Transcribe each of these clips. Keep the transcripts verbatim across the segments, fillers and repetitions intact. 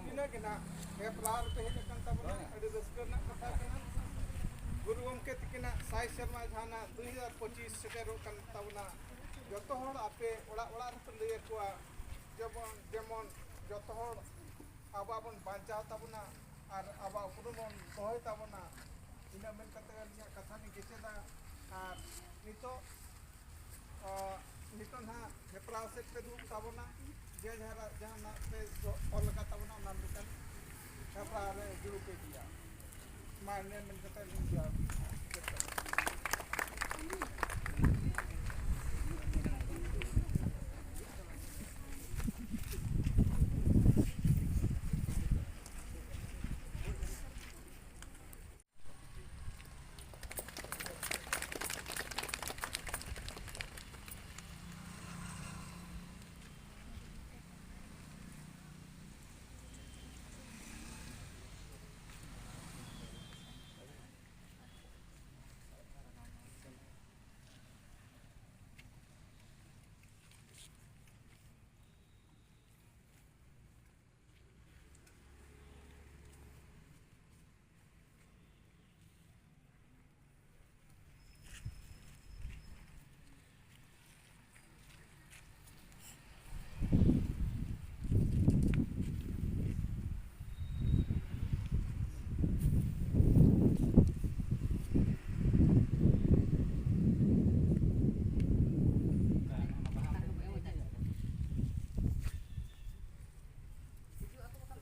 ᱛᱤᱱᱟᱹᱜ ᱜᱮ ᱱᱟᱜ ᱦᱮᱯᱨᱟᱣ ᱨᱮᱯᱮ ᱦᱮᱡ ᱟᱠᱟᱱ ᱛᱟᱵᱚᱱᱟ, ᱟᱹᱰᱤ ᱨᱟᱹᱥᱠᱟᱹ ᱨᱮᱱᱟᱜ ᱠᱟᱛᱷᱟ ᱠᱟᱱᱟ᱾ ᱜᱩᱨᱩ ᱜᱚᱢᱠᱮ ᱛᱤᱠᱤᱱᱟᱜ ᱥᱟᱭ ᱥᱮᱨᱢᱟ ᱡᱟᱦᱟᱸ ᱱᱟᱜ ᱫᱩ ᱦᱟᱡᱟᱨ ᱯᱚᱸᱪᱤᱥ ᱥᱮᱴᱮᱨᱚᱜ ᱠᱟᱱ ᱛᱟᱵᱚᱱᱟ, ᱡᱚᱛᱚ ᱦᱚᱲ ᱟᱯᱮ ᱚᱲᱟᱜ ᱚᱲᱟᱜ ᱨᱮᱯᱮ ᱞᱟᱹᱭ ᱟᱠᱚᱣᱟ, ᱡᱮᱢᱚᱱ ᱡᱮᱢᱚᱱ ᱡᱚᱛᱚ ᱦᱚᱲ ᱟᱵᱚᱣᱟᱜ ᱵᱚᱱ ᱵᱟᱧᱪᱟᱣ ᱛᱟᱵᱚᱱᱟ ᱟᱨ ᱟᱵᱚᱣᱟᱜ ᱩᱯᱨᱩᱢ ᱵᱚᱱ ᱫᱚᱦᱚᱭ ᱛᱟᱵᱚᱱᱟ᱾ ᱤᱱᱟᱹ ᱢᱮᱱ ᱠᱟᱛᱮ ᱟᱹᱞᱤᱧᱟᱜ ᱠᱟᱛᱷᱟ ᱞᱤᱧ ᱠᱮᱪᱮᱫᱟ᱾ ᱟᱨ ᱱᱤᱛᱚᱜ, ᱟᱸ, ᱱᱤᱛᱚᱜ ᱱᱟᱦᱟᱜ ᱦᱮᱯᱨᱟᱣ ᱥᱮᱫ ᱯᱮ ᱫᱩᱲᱩᱵ ᱛᱟᱵᱚᱱᱟ, ᱡᱮ ᱡᱟᱦᱟᱸ ᱡᱟᱦᱟᱱᱟᱜ ᱯᱮ ᱚᱞ ᱟᱠᱟᱫ ᱛᱟᱵᱚᱱᱟ, ᱚᱱᱟ ᱞᱮᱠᱟᱱ ᱦᱮᱯᱨᱟᱣ ᱨᱮ ᱫᱩᱲᱩᱵ ᱯᱮ ᱤᱫᱤᱭᱟ᱾ ᱢᱟ ᱤᱱᱟᱹ ᱢᱮᱱ ᱠᱟᱛᱮ ᱞᱤᱧ ᱡᱚᱦᱟᱨ᱾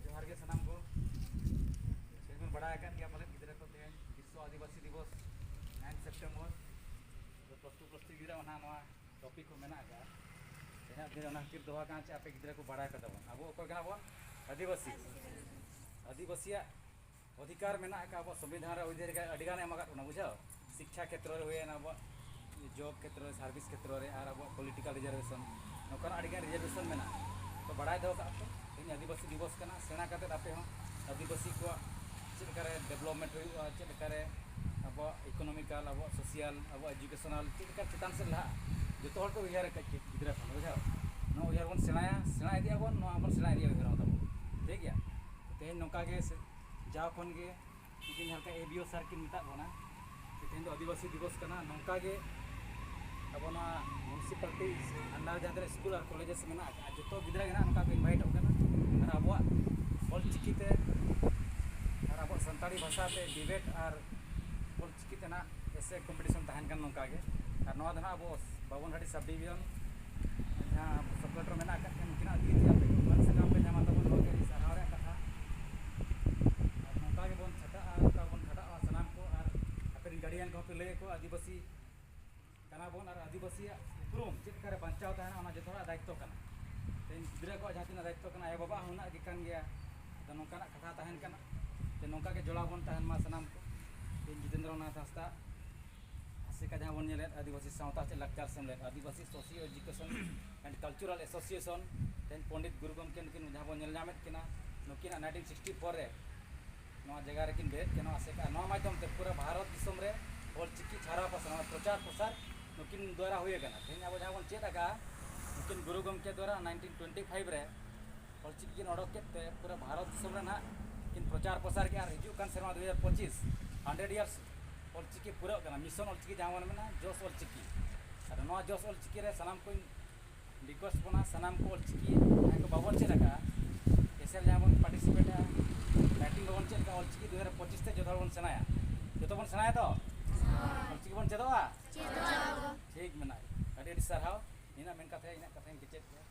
ᱡᱚᱦᱟᱨ ᱜᱮ ᱥᱟᱱᱟᱢ ᱠᱚ᱾ ᱛᱮᱦᱮᱧ ᱵᱚᱱ ᱵᱟᱲᱟᱭ ᱟᱠᱟᱫ ᱜᱮᱭᱟ ᱯᱟᱞᱮᱫ ᱜᱤᱫᱽᱨᱟᱹ ᱠᱚ, ᱛᱮᱦᱮᱧ ᱵᱤᱥᱥᱚ ᱟᱹᱫᱤᱵᱟᱹᱥᱤ ᱫᱤᱵᱚᱥ, nine September. Plus two plus three ᱜᱤᱫᱽᱨᱟᱹ ᱚᱱᱟ ᱱᱚᱣᱟ ᱴᱚᱯᱤᱠ ᱠᱚ ᱢᱮᱱᱟᱜ ᱟᱠᱟᱫᱼᱟ᱾ ᱛᱮᱦᱮᱧᱟᱜ ᱫᱤᱱ ᱚᱱᱟ ᱠᱷᱟᱹᱛᱤᱨ ᱫᱚᱦᱚ ᱟᱠᱟᱱᱟ, ᱪᱮ ᱟᱯᱮ ᱜᱤᱫᱽᱨᱟᱹ ᱠᱚ ᱵᱟᱲᱟᱭ ᱠᱟᱫᱟ ᱵᱚᱱ ᱟᱵᱚ ᱚᱠᱚᱭ ᱠᱟᱱᱟ ᱵᱚᱱ, ᱟᱹᱫᱤᱵᱟᱹᱥᱤ᱾ ᱟᱹᱫᱤᱵᱟᱹᱥᱤᱭᱟᱜ ᱚᱫᱷᱤᱠᱟᱨ ᱢᱮᱱᱟᱜ ᱟᱠᱟᱫ ᱟᱵᱚᱣᱟᱜ ᱥᱚᱝᱵᱤᱫᱷᱟᱱ ᱨᱮ, ᱚᱫᱷᱤᱠᱟᱨ ᱟᱹᱰᱤ ᱜᱟᱱᱮ ᱮᱢ ᱟᱠᱟᱫ ᱵᱚᱱᱟ, ᱵᱩᱡᱷᱟᱹᱣ᱾ ᱥᱤᱠᱪᱷᱟ ᱠᱷᱮᱛᱨᱚ ᱨᱮ ᱦᱩᱭᱮᱱ, ᱟᱵᱚᱣᱟᱜ ᱡᱚᱵ ᱠᱷᱮᱛᱨᱚ ᱨᱮ, ᱥᱟᱨᱵᱷᱤᱥ ᱠᱷᱮᱛᱨᱚ ᱨᱮ, ᱟᱨ ᱟᱵᱚᱣᱟᱜ ᱯᱚᱞᱤᱴᱤᱠᱟᱞ ᱨᱤᱡᱟᱨᱵᱷᱮᱥᱚᱱ, ᱱᱚᱝᱠᱟᱱᱟᱜ ᱟᱹᱰᱤ ᱜᱟᱱ ᱨᱤᱡᱟᱨᱵᱷᱮᱥᱚᱱ ᱢᱮᱱᱟᱜᱼᱟ᱾ ᱛᱚ ᱵᱟᱲᱟᱭ ᱫᱚᱦᱚ ᱠᱟᱜ ᱯᱮ, ᱛᱮᱦᱮᱧ ᱟᱹᱫᱤᱵᱟᱹᱥᱤ ᱫᱤᱵᱚᱥ ᱠᱟᱱᱟ᱾ ᱥᱮᱬᱟ ᱠᱟᱛᱮᱫ ᱟᱯᱮ ᱦᱚᱸ ᱟᱹᱫᱤᱵᱟᱹᱥᱤ ᱠᱚᱣᱟᱜ ᱪᱮᱫ ᱞᱮᱠᱟᱨᱮ ᱰᱮᱵᱷᱞᱚᱯᱢᱮᱱᱴ ᱦᱩᱭᱩᱜᱼᱟ, ᱪᱮᱫ ᱞᱮᱠᱟᱨᱮ ᱟᱵᱚᱣᱟᱜ ᱤᱠᱳᱱᱚᱢᱤᱠᱟᱞ, ᱟᱵᱚᱣᱟᱜ ᱥᱳᱥᱤᱭᱟᱞ, ᱟᱵᱚᱣᱟᱜ ᱮᱡᱩᱠᱮᱥᱚᱱᱟᱞ ᱪᱮᱫ ᱞᱮᱠᱟ ᱪᱮᱛᱟᱱ ᱥᱮᱫ ᱞᱟᱦᱟᱜᱼᱟ, ᱡᱚᱛᱚ ᱦᱚᱲ ᱠᱚ ᱩᱭᱦᱟᱹᱨ ᱟᱠᱟᱫ ᱪᱮᱫ ᱜᱤᱫᱽᱨᱟᱹ ᱠᱷᱚᱱ, ᱵᱩᱡᱷᱟᱹᱣ᱾ ᱱᱚᱣᱟ ᱩᱭᱦᱟᱹᱨ ᱵᱚᱱ ᱥᱮᱬᱟᱭᱟ, ᱥᱮᱬᱟ ᱤᱫᱤᱭᱟ ᱵᱚᱱ, ᱱᱚᱣᱟ ᱵᱚᱱ ᱥᱮᱬᱟ ᱤᱫᱤᱭᱟ ᱩᱭᱦᱟᱹᱨ ᱦᱚᱸ ᱛᱟᱵᱚᱱ᱾ ᱴᱷᱤᱠ ᱜᱮᱭᱟ? ᱛᱮᱦᱮᱧ ᱱᱚᱝᱠᱟ ᱜᱮ ᱥᱮ-, ᱡᱟᱣ ᱠᱷᱚᱱ ᱜᱮ ᱩᱱᱠᱤᱱ ᱡᱟᱦᱟᱸ ᱞᱮᱠᱟ ᱮ ᱵᱤ ᱳ ᱥᱟᱨ ᱠᱤᱱ ᱢᱮᱛᱟᱜ ᱵᱚᱱᱟ, ᱛᱮᱦᱮᱧ ᱫᱚ ᱟᱹᱫᱤᱵᱟᱹᱥᱤ ᱫᱤᱵᱚᱥ ᱠᱟᱱᱟ᱾ ᱱᱚᱝᱠᱟ ᱜᱮ ᱟᱵᱚ ᱱᱚᱣᱟ ᱢᱩᱱᱥᱤᱯᱟᱞᱤᱴᱤ ᱟᱱᱰᱟᱨ ᱡᱟᱦᱟᱸ ᱛᱤᱱᱟᱹᱜ ᱥᱠᱩᱞ ᱟᱨ ᱠᱚᱞᱮᱡᱮᱥ ᱢᱮᱱᱟᱜ ᱟᱠᱟᱫᱼᱟ, ᱡᱚᱛᱚ ᱜᱤᱫᱽᱨᱟᱹ ᱜᱮ ᱱᱟᱦᱟᱜ ᱱᱚᱝᱠᱟ ᱠᱚ ᱤᱱᱵᱷᱟᱭᱤᱴᱚᱜ ᱠᱟᱱᱟ᱾ ᱟᱨ ᱟᱵᱚᱣᱟᱜ ᱚᱞ ᱪᱤᱠᱤ ᱛᱮ ᱟᱨ ᱟᱵᱚᱣᱟᱜ ᱥᱟᱱᱛᱟᱲᱤ ᱵᱷᱟᱥᱟ ᱛᱮ ᱰᱤᱵᱮᱴ ᱟᱨ ᱚᱞ ᱪᱤᱠᱤ ᱛᱮ ᱱᱟᱦᱟᱜ ᱮᱥᱮ ᱠᱚᱢᱯᱤᱴᱤᱥᱚᱱ ᱛᱟᱦᱮᱱ ᱠᱟᱱᱟ ᱱᱚᱝᱠᱟ ᱜᱮ᱾ ᱟᱨ ᱱᱚᱣᱟ ᱫᱚ ᱱᱟᱦᱟᱜ ᱟᱵᱚ ᱵᱟᱵᱚᱱᱦᱟᱹᱲᱤ ᱥᱟᱵ ᱰᱤᱵᱷᱤᱡᱚᱱ ᱡᱟᱦᱟᱸ ᱥᱚᱵ ᱠᱚᱞᱮᱠᱴᱚᱨ ᱢᱮᱱᱟᱜ ᱟᱠᱟᱫ ᱠᱤᱱᱟ, ᱩᱱᱠᱤᱱᱟᱜ ᱛᱤ ᱛᱮ ᱟᱯᱮ ᱠᱚ ᱢᱟᱹᱱ ᱥᱟᱠᱟᱢ ᱯᱮ ᱧᱟᱢᱟ ᱛᱟᱵᱚᱱ, ᱱᱚᱣᱟ ᱜᱮ ᱟᱹᱰᱤ ᱥᱟᱨᱦᱟᱣ ᱨᱮᱭᱟᱜ ᱠᱟᱛᱷᱟ᱾ ᱟᱨ ᱱᱚᱝᱠᱟ ᱜᱮᱵᱚᱱ ᱪᱷᱟᱴᱟᱜᱼᱟ, ᱱᱚᱝᱠᱟ ᱵᱚᱱ ᱪᱷᱟᱴᱟᱜᱼᱟ ᱥᱟᱱᱟᱢ ᱠᱚ, ᱟᱨ ᱟᱯᱮ ᱨᱮᱱ ᱜᱟᱨᱰᱤᱭᱟᱱ ᱠᱚᱦᱚᱸ ᱯᱮ ᱞᱟᱹᱭ ᱟᱠᱚᱣᱟ, ᱟᱹᱫᱤᱵᱟᱹᱥᱤ ᱠᱟᱱᱟ ᱵᱚᱱ ᱟᱨ ᱟᱹᱫᱤᱵᱟᱹᱥᱤᱭᱟᱜ ᱩᱯᱨᱩᱢ ᱪᱮᱫ ᱞᱮᱠᱟᱨᱮ ᱵᱟᱧᱪᱟᱣ ᱛᱟᱦᱮᱱᱟ, ᱚᱱᱟ ᱡᱚᱛᱚ ᱦᱚᱲᱟᱜ ᱫᱟᱭᱤᱛᱛᱚ ᱠᱟᱱᱟ᱾ ᱛᱮᱦᱮᱧ ᱜᱤᱫᱽᱨᱟᱹ ᱠᱚᱣᱟᱜ ᱡᱟᱦᱟᱸ ᱛᱤᱱᱟᱹᱜ ᱫᱟᱭᱤᱛᱛᱚ ᱠᱟᱱᱟ, ᱟᱭᱳᱼᱵᱟᱵᱟᱣᱟᱜ ᱦᱚᱸ ᱩᱱᱟᱹᱜ ᱜᱮ ᱠᱟᱱ ᱜᱮᱭᱟ᱾ ᱟᱫᱚ ᱱᱚᱝᱠᱟᱱᱟᱜ ᱠᱟᱛᱷᱟ ᱛᱟᱦᱮᱱ ᱠᱟᱱᱟ, ᱛᱮ ᱱᱚᱝᱠᱟ ᱜᱮ ᱡᱚᱲᱟᱣ ᱵᱚᱱ ᱛᱟᱦᱮᱱ ᱢᱟ ᱥᱟᱱᱟᱢ ᱠᱚ᱾ ᱛᱮᱦᱮᱧ ᱡᱤᱛᱮᱱᱫᱨᱚᱱᱟᱛᱷ ᱦᱟᱸᱥᱫᱟ ᱟᱥᱮᱠᱟ ᱡᱟᱦᱟᱸ ᱵᱚᱱ ᱧᱮᱞᱮᱫ, ᱟᱹᱫᱤᱵᱟᱹᱥᱤ ᱥᱟᱶᱛᱟ ᱪᱮᱫ ᱞᱟᱠᱪᱟᱨ ᱥᱮᱢᱞᱮᱫ, Adivasi socio education and cultural association, ᱛᱮᱦᱮᱧ ᱯᱚᱱᱰᱤᱛ ᱜᱩᱨᱩ ᱜᱚᱢᱠᱮ ᱱᱩᱠᱤᱱ ᱡᱟᱦᱟᱸ ᱵᱚᱱ ᱧᱮᱞ ᱧᱟᱢᱮᱫ ᱠᱤᱱᱟ, ᱱᱩᱠᱤᱱᱟᱜ ᱱᱟᱭᱤᱱᱴᱤᱱ ᱥᱤᱠᱥᱴᱤ ᱯᱷᱳᱨ ᱨᱮ ᱱᱚᱣᱟ ᱡᱟᱭᱜᱟ ᱨᱮᱠᱤᱱ ᱵᱮᱨᱮᱫ ᱠᱮᱫ ᱱᱚᱣᱟ ᱟᱥᱮᱠᱟ᱾ ᱱᱚᱣᱟ ᱢᱟᱫᱽᱫᱷᱚᱢ ᱛᱮ ᱯᱩᱨᱟᱹ ᱵᱷᱟᱨᱚᱛ ᱫᱤᱥᱚᱢ ᱨᱮ ᱚᱞ ᱪᱤᱠᱤ ᱪᱷᱟᱨᱟᱣ ᱯᱟᱥᱱᱟᱣ, ᱯᱨᱚᱪᱟᱨ ᱯᱨᱚᱥᱟᱨ ᱱᱩᱠᱤᱱ ᱫᱣᱟᱨᱟ ᱦᱩᱭ ᱟᱠᱟᱱᱟ᱾ ᱛᱮᱦᱮᱧ ᱟᱵᱚ ᱡᱟᱦᱟᱸ ᱵᱚᱱ ᱪᱮᱫ ᱟᱠᱟᱫᱼᱟ, ᱱᱩᱠᱤᱱ ᱜᱩᱨᱩ ᱜᱚᱢᱠᱮ ᱫᱣᱟᱨᱟ ᱱᱟᱭᱤᱱᱴᱤᱱ ᱴᱩᱭᱮᱱᱴᱤ ᱯᱷᱟᱭᱤᱵᱷ ᱨᱮ ᱚᱞ ᱪᱤᱠᱤ ᱠᱤᱱ ᱚᱰᱚᱠ ᱠᱮᱫ ᱛᱮ ᱯᱩᱨᱟᱹ ᱵᱷᱟᱨᱚᱛ ᱫᱤᱥᱚᱢ ᱨᱮ ᱱᱟᱦᱟᱜ ᱠᱤᱱ ᱯᱨᱚᱪᱟᱨ ᱯᱨᱚᱥᱟᱨ ᱠᱮᱫᱼᱟ᱾ ᱟᱨ ᱦᱤᱡᱩᱜ ᱠᱟᱱ ᱥᱮᱨᱢᱟ ᱫᱩ ᱦᱟᱡᱟᱨ ᱯᱚᱸᱪᱤᱥ, ᱦᱟᱱᱰᱨᱮᱰ ᱤᱭᱟᱨᱥ ᱚᱞ ᱪᱤᱠᱤ ᱯᱩᱨᱟᱹᱜ ᱠᱟᱱᱟ, ᱢᱤᱥᱚᱱ ᱚᱞ ᱪᱤᱠᱤ ᱡᱟᱦᱟᱸ ᱵᱚᱱ ᱢᱮᱱᱟ, ᱡᱚᱥ ᱚᱞ ᱪᱤᱠᱤ᱾ ᱟᱫᱚ ᱱᱚᱣᱟ ᱡᱚᱥ ᱚᱞ ᱪᱤᱠᱤ ᱨᱮ ᱥᱟᱱᱟᱢ ᱠᱚᱧ ᱨᱤᱠᱩᱭᱮᱥᱴ ᱵᱚᱱᱟ, ᱥᱟᱱᱟᱢ ᱠᱚ ᱚᱞ ᱪᱤᱠᱤ ᱡᱟᱦᱟᱸᱭ ᱠᱚ ᱵᱟᱵᱚᱱ ᱪᱮᱫ ᱟᱠᱟᱫᱼᱟ, ᱮᱥᱮᱨ ᱡᱟᱦᱟᱸ ᱵᱚᱱ ᱯᱟᱨᱴᱤᱥᱤᱯᱮᱴᱟ, ᱨᱟᱭᱴᱤᱝ ᱵᱟᱵᱚᱱ ᱪᱮᱫ ᱟᱠᱟᱫᱼᱟ, ᱚᱞ ᱪᱤᱠᱤ ᱫᱩ ᱦᱟᱡᱟᱨ ᱯᱚᱸᱪᱤᱥ ᱛᱮ ᱡᱚᱛᱚ ᱦᱚᱲ ᱵᱚᱱ ᱥᱮᱬᱟᱭᱟ᱾ ᱡᱚᱛᱚ ᱵᱚᱱ ᱥᱮᱬᱟᱭᱟ ᱛᱚ? ᱚᱞ ᱪᱤᱠᱤ ᱵᱚᱱ ᱪᱮᱫᱚᱜᱼᱟ? ᱪᱮᱫᱚᱜᱼᱟ᱾ ᱴᱷᱤᱠ ᱢᱮᱱᱟᱜᱼᱟ᱾ ᱟᱹᱰᱤ ᱟᱹᱰᱤ ᱥᱟᱨᱦᱟᱣ᱾ ᱤᱧᱟᱹᱜ ᱢᱮᱱ ᱠᱟᱛᱷᱟ, ᱤᱧᱟᱹᱜ ᱠᱟᱛᱷᱟᱧ ᱠᱮᱪᱮᱫ ᱠᱮᱫᱼᱟ᱾